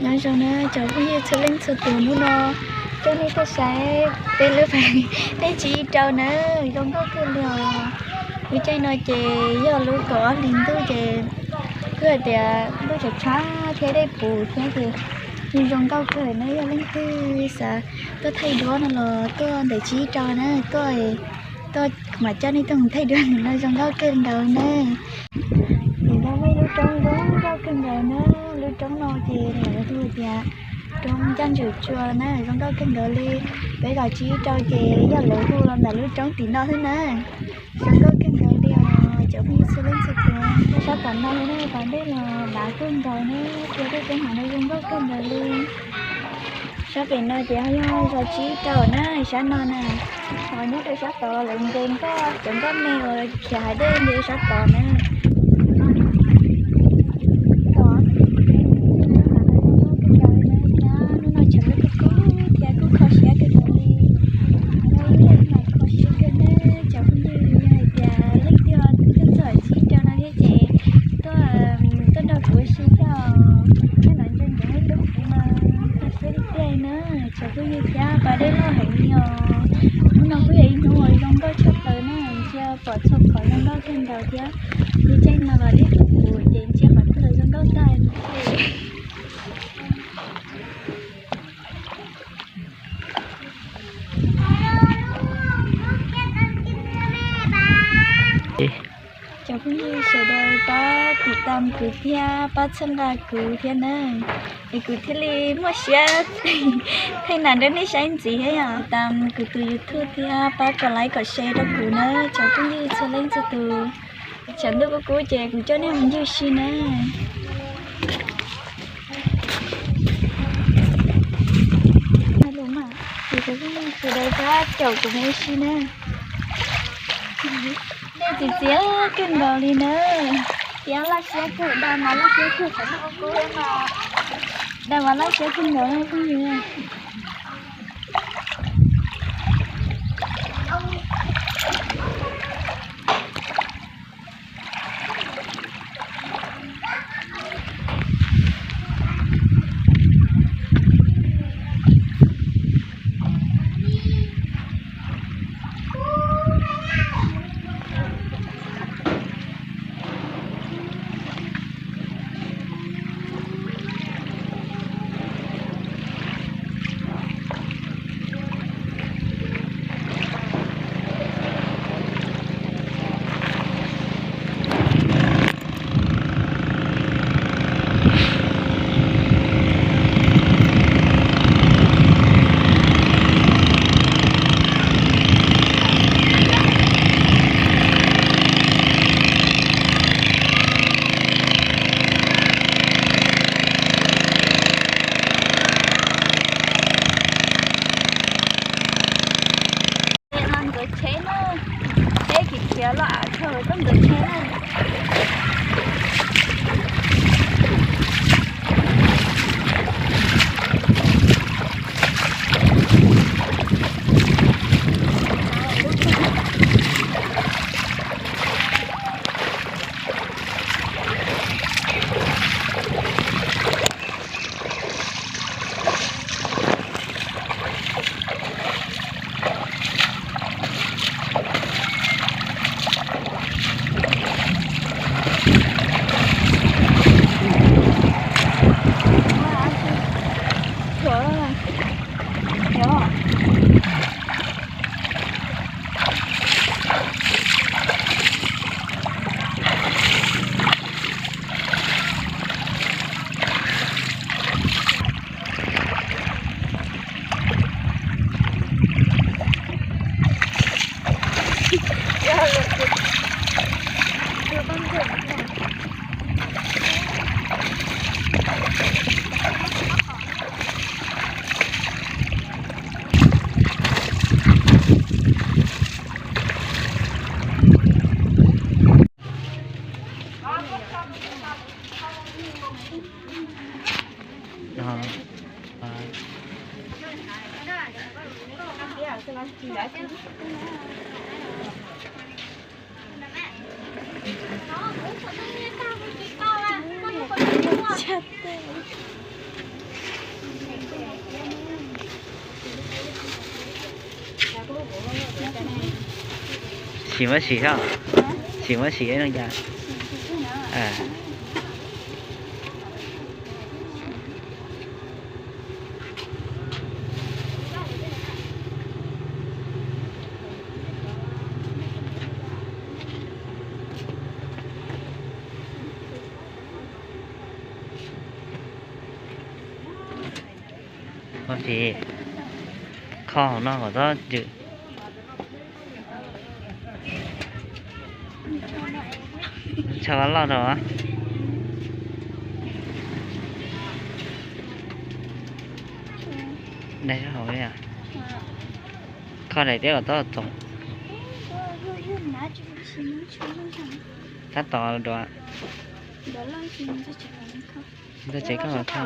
Nyob zoo na cov phooj ywg txhua leej txhua tus, hnub no coj nej tuaj saib peb lub pas dej tsib rau na, zoo nkauj kawg li os. Lub caij no ces yog lub kaum ob hlis ntuj ces kuj hais tias ntuj tsav tshab thiab dej puv thiab ces zoo nkauj kawg na. Yog leej twg xav tuaj thaij duab no los tuaj ntawm tsib rau na, tuaj, tuaj mam coj nej tuaj mus thaij duab no zoo nkauj kawg nkaus na. Ces yog lub roob zoo nkauj kawg nkaus na, lub roob no ces lawv hu tias roob Ncaj Ntswm Tsua na, zoo nkauj kawg nkaus li. Peb kaum tsib rau ces yog lawv hu los ntawm lub roob tim no xwb na. Zoo nkauj kawg nkaus li os cov phooj ywg txhua leej txhua tus. Sab tom no na pas dej los dav kawg nkaus na, thiab tej teeb meem no zoo nkauj kawg nkaus li. Sab pem no ces yog zos tsib rau na, sab no na. Ho nyob rau sab tod lawv nce nkoj, cov nkoj me uas khiav hais dej nce sab tod na. Hnub no tshav kub kub thiab kuj kho siab kawg nkaus li. Yog ib leeg mas kho siab kawg ne, cov phooj ywg, yog hais tias leej twg tuaj txog tsib rau no thiab ces tuaj, tuaj nrog kuv ua si thiab os. Nyob no ntsia ntsoov ib lub kuv mas kho siab tiag tiag na. Cov phooj ywg thiab pas dej loj heev li os. Hnub no kuj yog ib hnub uas zoo nkauj tshaj plaws na, ntsia pom txhua qhov zoo nkauj kawg nkaus thiab. Lub caij no los dej puv puv ces ntsia qhov twg los zoo nkauj tag li. Cov phooj ywg sawv daws pab tiv tam kuv thiab pab txhawb nqa kuv thiab na, es kuv thiaj li muaj siab thaij nas rau nej saib ntxiv thiab yom. Tiv tam kuv tus YouTube thiab pab kom like kom share rau kuv na cov phooj ywg txhua leej txhua tus. Tshav ntuj kub kub ces kuv coj nej mus ncig si na. Sawv daws pab caum kuv mus ua si na. Dej txias txias kawg nkaus li na. Tias laj siab kawg, daj mas laj siab kawg, tshav ntuj kub kub mas daj mas laj siab kawg nkaus phooj ywg. Los ntxuav tsheb na, tsheb kim khiav los av thaum tuaj ntxuav tsheb na. Sim muab sim os, sim muab sim zoo cas. Ua tsis kho hauv no kom txhob ntws. Tsho loj rau. Daig hauv li. Kho daim tiab kom txhob txoom. Tab tom dua. Ntawm tsev koj kho.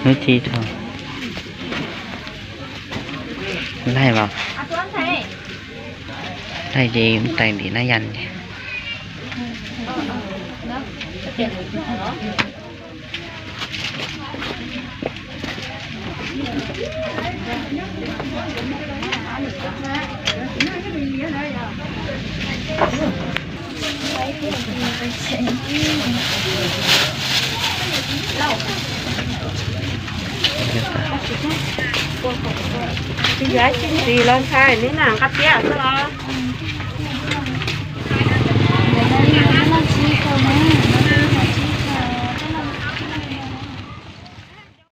Hnub thib rau. Laig los, laig ces tais ntim na yas ces. Tsis yuav tsis ntxiv los ntshai neb na nqa tiab xwb los.